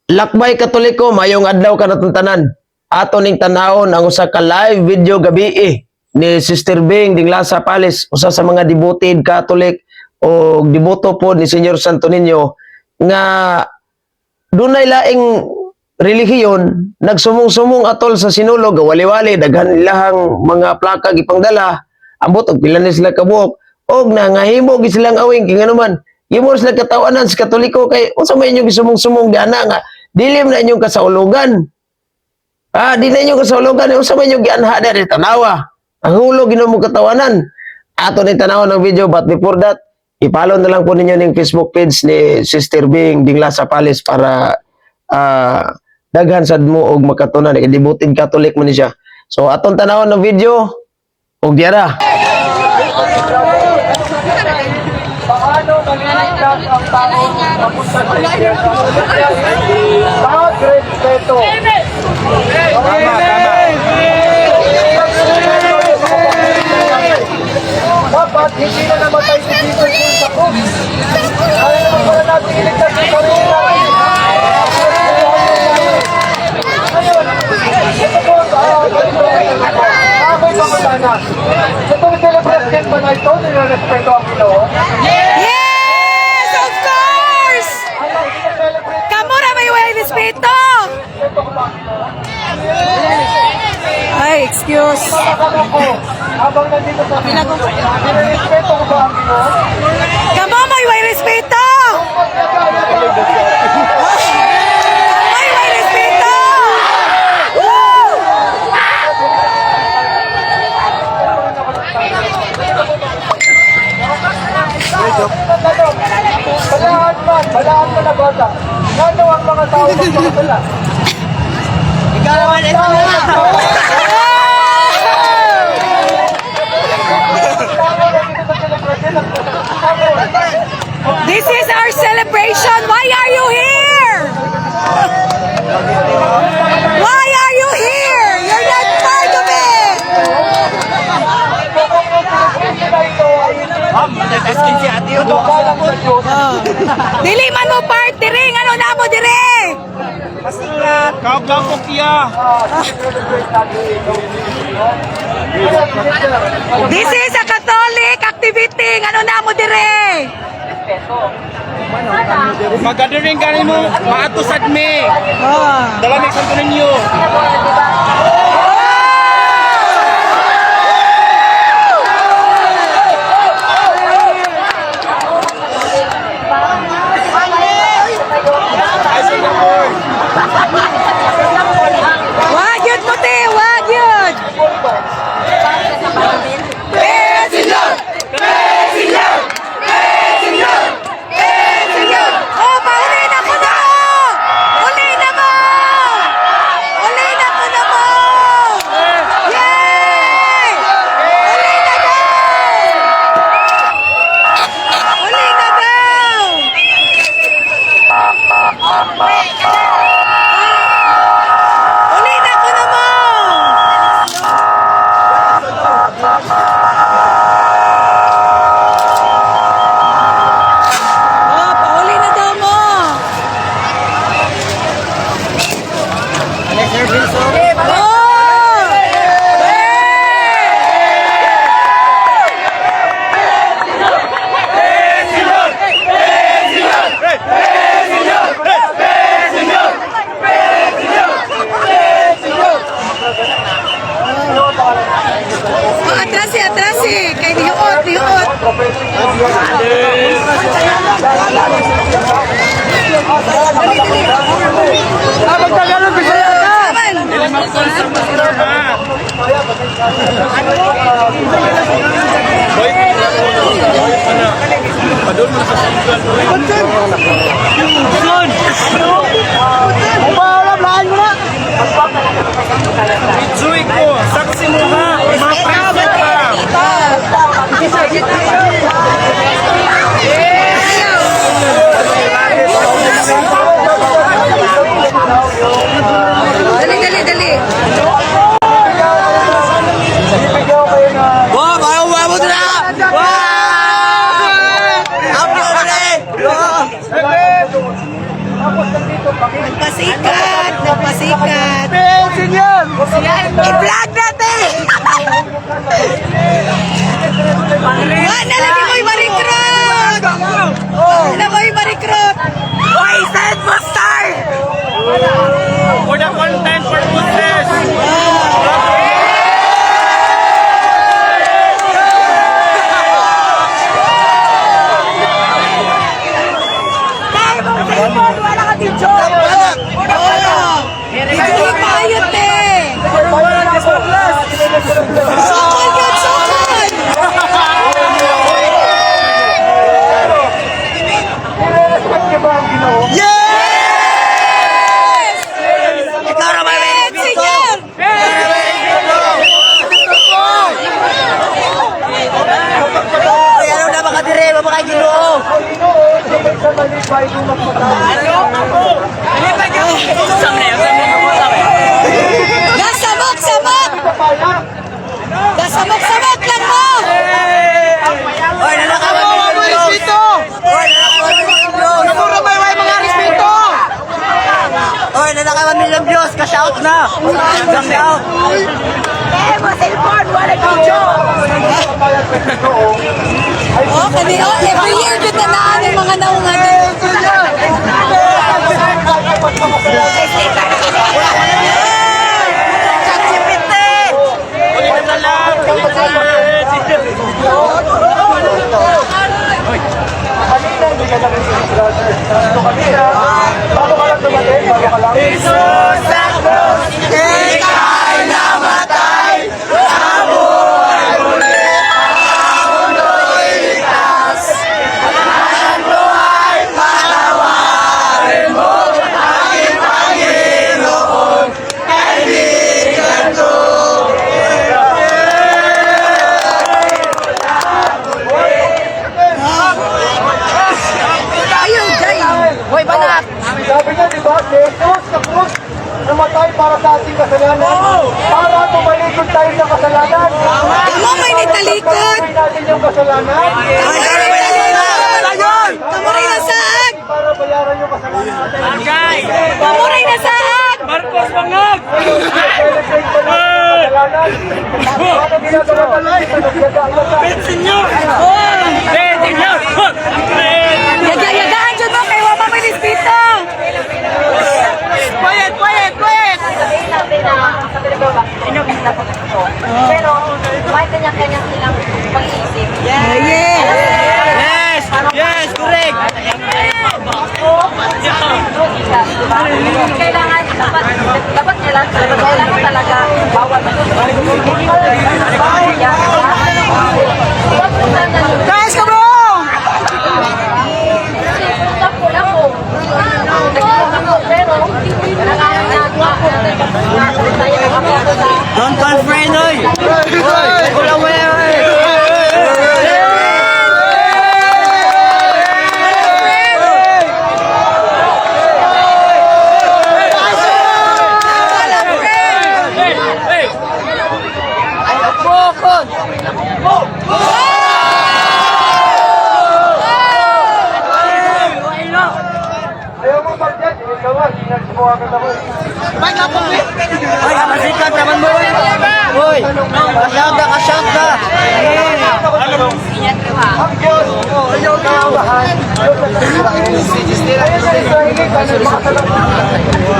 Lakbay Katoliko, mayong adlaw kanatong tanan. Ato ning tanawon ang usa ka live video gabi ni Sister Bing Dinglasa Palace, usa sa mga devoted Catholic o deboto po ni Señor Santo Niño nga dunay laing relihiyon nagsumong-sumong atol sa Sinulog, wali-wali, daghan ilahang mga plaka gipangdala, ambot og pila ni sila kabuok og nangahimo gid silang awing kay ngano himo sila katawanan sa Katoliko kay unsa may inyong gisumong-sumong diana nga dili man na inyong kasaulugan. Di na inyong kasaulugan, unsa may inyong gianha diri? Tanawa ang hulog Ginoo mo katawanan. Ato ni tanawon ang video, but before that, i-follow na lang po ninyo ning Facebook page ni Sister Bing Dinglasa Palace para daghan sad mo og makatunan kay devoted Catholic man ni siya. So atong tanawon ng video og diara. Paano naliligtas ang tao papunta sa impyerno? Pagrespeto. Tama, tama. Dapat hindi na namatay si Jesus dun sa krus. Kaya naman pala natin iligtas ang sarili natin. Ngayon, ito po ang ako'y pangutana. Itong celebration ba na ito, nirerespeto ang Ginoo? Yes, of course! Ano, sineselebrate Kamo ra may way respeto. Respeto ko ba ang Ginoo? Ay, excuse. Tatanong ko, habang nandito sa nirerespeto ko ba ang Ginoo? Kamo may way respeto. May way respeto. Woo! Tanong, balaan man na bata, ngano ang mga tao magpakasala? Ikaw naman, ito na! This is our celebration. Why are you here? Why are you here? You're not part of it. Sa Diyos, Dili man mo part diri, ngano na mo diri? Kagapok iya. Celebrate natin ito. This is a Catholic activity. Ngano na mo diri? Magadaring gani mo, maato sad mi. Dala mi Santo Niño. Wag yun mo te, wag yun. Oh, pauli na ko na mo! Uli na mo! Uli na ko na mo! Yay! Uli na daw! Uli na daw! Uli na ko na mo! Oh, pauli na daw mo! Oh! Oh, atras eh, atras eh. Kay dihuot, dihuot. Dali, dali. Ah, magtagalog, Bisaya ka! Saman. Umalam, lahan mo na! Joy ko, saksi mo ha, mapreso ka. Dali, dali, dali. Bibigyan ko kayo na Wah, parang umabot na! Wah! Apo ko na eh! Nagpasikat, nagpasikat. I-vlog natin! Wa na lagi mo'y ma-recruit! Wa na mo'y ma-recruit! Why send mo star? For the content purposes. Kaya mong cellphone, wala ka video! Oo! Video paayot eh! Sukol yun, sukol! Nire-respect niyo ba ang Ginoo? Yes! Ikaw ra may Yes, senyor! Ay, ano na baka dire, baka Ginoo. Ang Ginoo sa may sa malipay kung magpatawad. Gasamok-samok! Sa pala, Gasamok-samok lang mo! Oy, nanakawan mo mga respeto. Oy, nanakawan mo mga Diyos. Puro may may mga respeto. Oy, nanakawan mo ng Diyos, cash out na. Cash out. pamaya't sa Ginoo, Oh, kani oh, every year jud na naan ang mga naungan dito. Kanina hindi ka nakikinig, brother. So kanina, bago ka lang dumating, bago ka lang. Ayun, jay. Hoy, banak. Sabi niya, di ba, si Jesus sa krus, namatay para sa ating kasalanan, para tumalikod tayo sa kasalanan. Kamo may nitalikod. Pagpatuloy natin yung kasalanan, Kamo may nitalikod. Kamo rin nasaag. para bayaran yung kasalanan natin. Kamo rin nasaag. Marcos Mangag. Celebrate pa natin yung kasalanan. Paano ginagawa tayo? Nagyaga-yaga. Senyor. Senyor. Yaga-yagaan jud mo kay wa pa may respeto. Quiet, quiet, quiet. Pero may kanya-kanya silang pag-iisip. Yeah. Yes, yes, correct. Diba? Kailangan, dapat, dapat nila, kailangan talaga bawal. Bawal yan, diba? Huwag mo sana Guys, come on! Kasi punta ko lang ko. Nagpunta ko, pero Don't call friend, oy. Oy, kulang mo yan, oy. Wala friend. Ayaw mo pag-judge, ikaw ah, ginagawa ka ako. Oy, kapasikat naman mo, oy. Oy, cash out na, cash out na. Ang Diyos, ayaw kaawahan, Diyos at Israel. Ayun ang Israelita, nagmakasalan.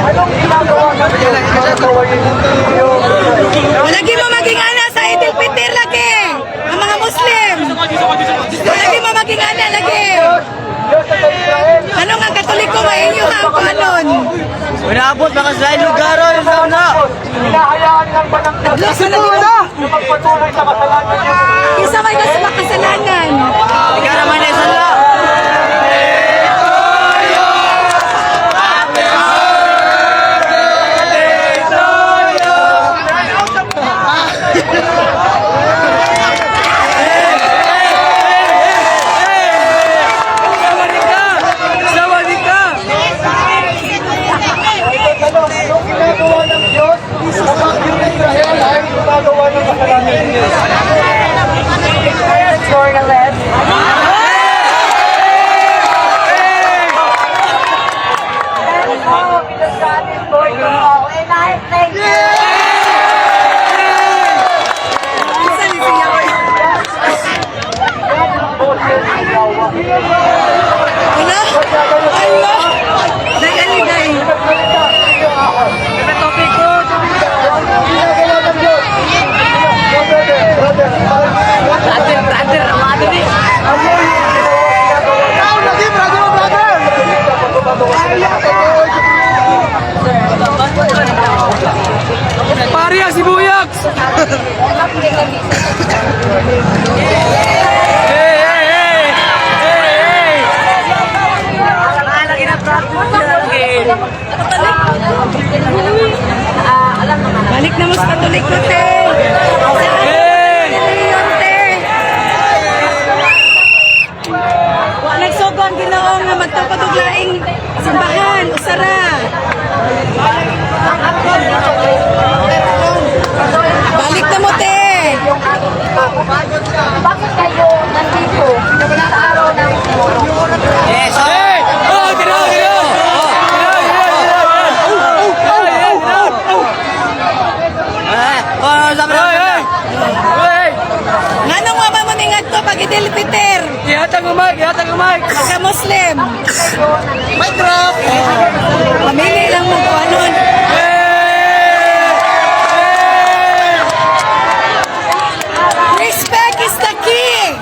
Anong ginagawa ng Diyos para gawain yung Lagi mo maging ana sa Idil Pitir lagi. Ang mga Muslim. Lagi mo maging ana lagi. Diyos at Israel? Ano nga Katoliko mainyo ha ang panon? Wala baka sa lugar, oy, sa na. Hinahayaan lang ba ng Diyos Lasa na gino. na magpatuloy sa kasalanan niyo? Isa may nasa makasalanan. Ikaw naman ay sala. Ano, anong ginagawa ng Diyos kapag yung Israel ay gumagawa ng kasalanan? Because God is going to all. And I thank you. Asa ni siya, oy? Wala? Ala! Day, ali, day. Brother, brother, ang ni. Paria si Buyak! Hey, hey, hey! Hey, hey! Balik na mo sa Katoliko, te. Hey! Leon, te. Wa nagsugo ang Ginoo nga magtupad og laing simbahan, usara. Balik na mo, te. Bakit kayo nandito sa araw ng Yes. Hey! Oh, tira, tira! Tira, tira, tira! Oh, oh, oh, oh, oh! Ah, oh, sabi Hey, hey! Hey! Nganong wa man mo ningadto pag Idil Peter? Ihatag ang mic! Ihatag ang mic! Pagka Muslim. Mic drop. Pamili lang mo kung anon. Hey! Hey! Respect is the key.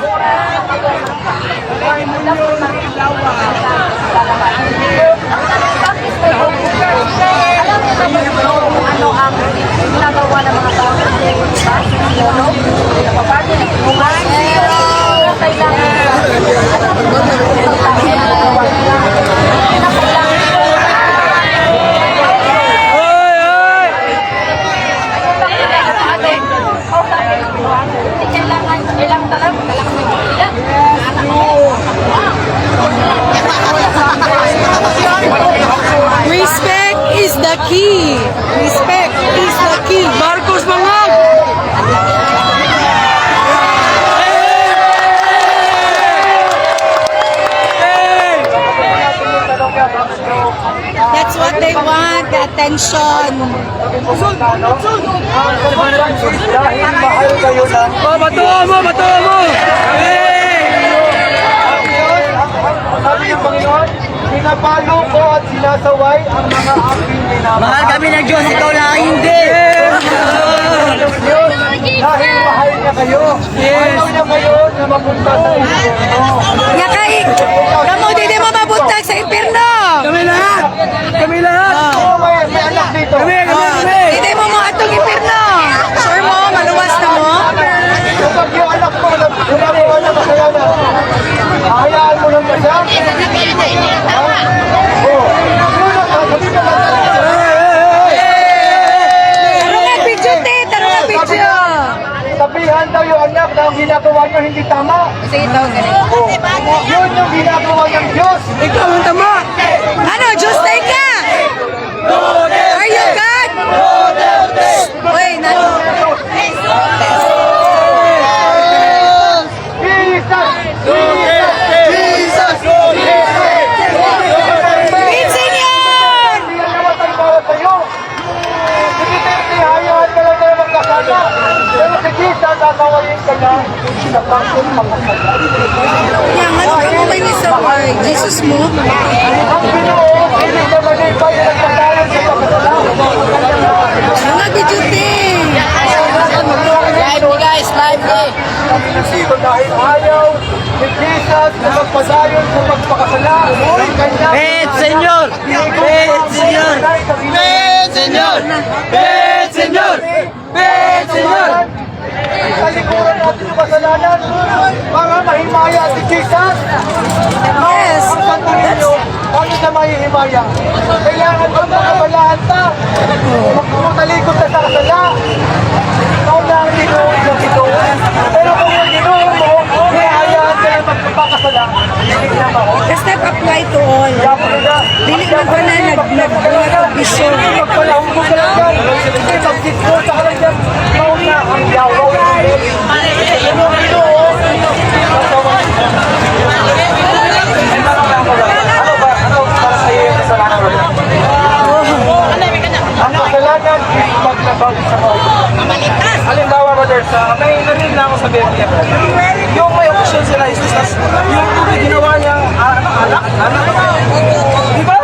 Alam niyo ba kung ano ang ginagawa ng mga tao sa diba? Lolo, napaparte ng bungan. Kailangan Hoy, hoy! Hindi kailangan, kailangan talaga, kailangan may pagkila. Respect is the key. Respect is the key. Marcos Mangag! Hey! That's what they want, the attention. Dahil mahal kayo ng Oh, bato mo! Bato mo! Hey! Diyos, sabi ng Panginoon, pinapalo ko at sinasaway ang mga aking minamahal. Mahal kami ng Diyos, ikaw lang ang hindi. Diyos, dahil mahal niya kayo. Ayaw niya kayo na mapunta sa impyerno. Nga kay, kamo di mo mabuntag sa impierno. Kami lahat! Kami lahat! Oo, may anak dito. Kami, kami, kami! Hindi mo mo atong impierno. Sure mo, maluwas na mo. Kapag yung anak mo na gumagawa ng kasalanan, hayaan mo lang ba siya? Ha? Oo. Yun ang sasabihin mo lang. Taro nga video, te. Taro nga video. Sabihan daw yung anak na ang ginagawa niyo hindi tama. Oo. Yun yung ginagawa ng Diyos. Ikaw ang tama! Ano, Diyos na ka? Are you God? Uy, na. Jesus! Jesus! Jesus! Pinsin yun! Hindi yan namatay para sa'yo. Si Duterte, hayaan ka lang na magkasala. Pero si Jesus, tatawayin ka na sa pagpapakasala. Yang ano ka mo may nisaway? Jesus mo? Ang Ginoo, hindi na malipay na nagpatayan sa pagkasala. Ano nga video, te? Live ni guys, live ni. Dahil ayaw ni Jesus na magpadayon sa pagpakasala. Ang kanyang Bet, senyor! Bet, senyor! Bet, senyor! Bet, senyor! Bet, senyor! Talikuran natin yung kasalanan para mahimaya si Jesus. Yes. Ang Santo Niño, paano siya mahihimaya? Kailangan magpakabalaan ta. Magputalikod ta sa kasala. Ikaw na ang Ginoo ng ito. Pero kung yung Ginoo mo, hinahayaan ka na magpapakasala, hindi na mao. Does not apply to all. Dili man ko na nag vision. Magpalahumbo ka lang dyan. Hindi, magdiskursa ka lang dyan. Ikaw na ang yawaw. Pero ang Ginoo, ano ba, ano para sa'yo yung kasalanan mo? Brother, sa may narinig na ako sa Biblia, brother. Yung may okasyon sila, Jesus, tas yung tubig ginawa niyang ano, alak, alak. Di ba?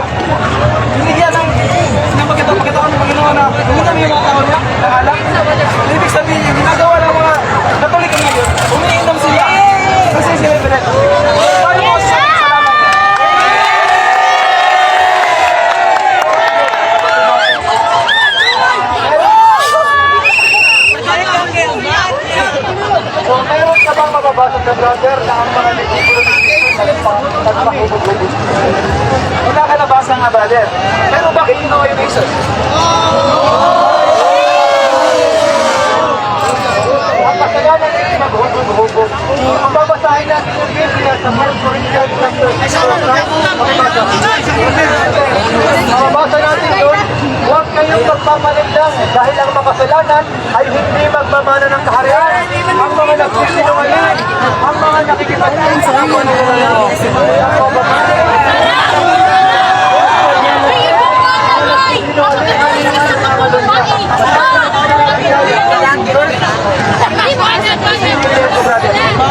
Binigyan ng pagkita ng Panginoon na uminom yung mga tao niya ng alak. Ibig sabihin, yung ginagawa ng mga Katoliko ngayon, umiinom sila. Kasi sila brother. Paano mo sasabihin salamat? So, meron ka bang mababasa na, brother, na ang mga disipulo ni Jesus nagpahubog-hubog? Wala ka nabasa nga, brother. Pero bakit ginawa yun ni Jesus? Ang kasalanan ay maghubog-hubog. Kung babasahin natin yung Biblia sa 1 Corinthians chapter 6, mababasa. Mababasa natin doon, huwag kayong magpapalinlang dahil ang makasalanan ay hindi magmamana ng kaharian. Ang mga nagsisinungaling, ang mga nakikipag sa kapwa nila.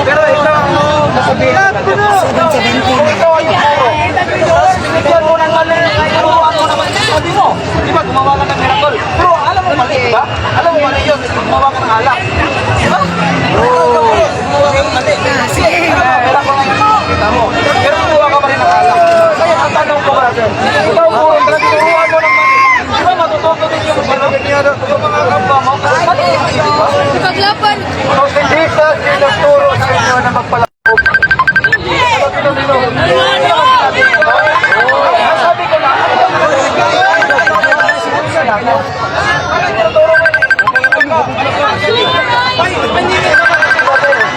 Pero ikaw ang sasabihin natin. Kung ikaw ay yung puro, tapos binigyan mo ng mali, turuan mo naman yung sabi mo. Di ba, gumawa ka ng miracle. Pero alam mo mali, di ba? Alam mo mali yun, gumawa ka ng alak. Di ba? Oo. Gumawa ka ng mali. Sige, miracle na yun. Kita mo. Pero gumawa ka pa rin ng alak. Kaya ang tanong ko, brother, ikaw puro, tinuruan mo ng mali. Di ba matututo din yung, ano, yung mga kapwa mo? Mali yun, di ba? Paglaban. So si Jesus yung nagturo sa inyo na magpalakop. Sabi ko lang,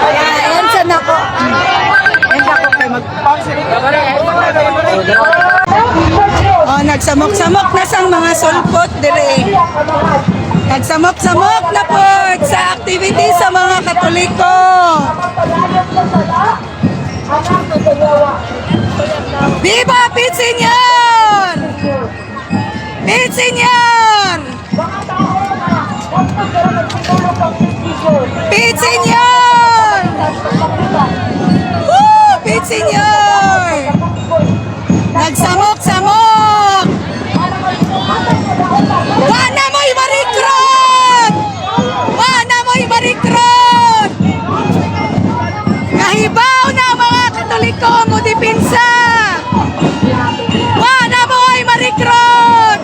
Ayan, saan ako? Ayan ako kay mag. Oh, nagsamok-samok na sang mga sulpot dire. Nagsamok-samok na po sa activity sa mga Katoliko. Viva Pit Señor! Pit Señor! Pit Señor! Woo! Pit Señor! Nagsamok-samok! Wala mo'y marikrot! Wala mo'y marikrot! Kahibaw na mga Katoliko mo dipinsa! Wala mo'y marikrot!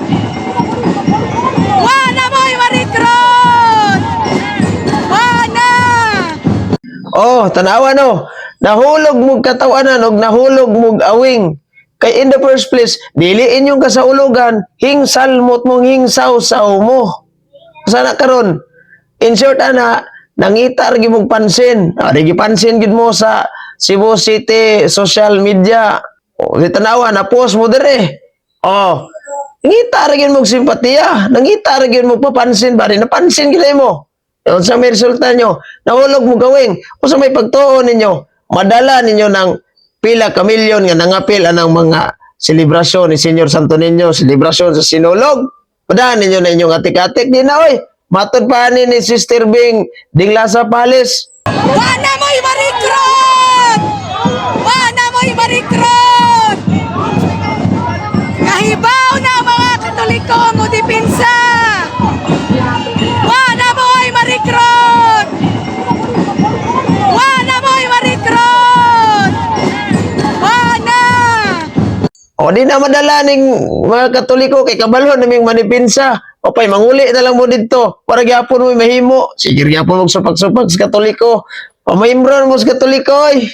Wala mo'y marikrot! Wala! Oh, tanawa no. Nahulog mog katawanan og nahulog mog awing. Kay in the first place, dili inyong kasaulugan, hingsalmot mong hingsaw-saw mo. Sana karon. In short ana, nangita ra gyud mog pansin. Ah, di pansin gyud mo sa Cebu City social media. Oh, di tanawa na post mo dire. Oh, ngita ra gyud mog simpatiya, nangita ra gyud mog papansin ba rin napansin gyud mo. Unsa may resulta nyo? Nahulog mo gawing. Unsa may pagtuo ninyo? Madala ninyo ng pila ka milyon nga nangapil anang mga selebrasyon ni Senyor Santo Niño, selebrasyon sa Sinulog. Padaan ninyo na inyong atik-atik. Di na, oy. Matod pa ni Sister Bing Dinglasa Palace. Wala mo'y marikrot! Wala mo'y marikrot! Kahibaw na mga Katoliko mo dipinsa! Wala mo'y marikrot! Wala mo'y marikrot! Wala! O di na madala ning mga Katoliko kay kabalon naming manipinsa. Opay manguli na lang mo didto para gyapon mo mahimo. Sige gyapon mo supak-supak sa Katoliko. Pamaimbron mo sa Katoliko oy.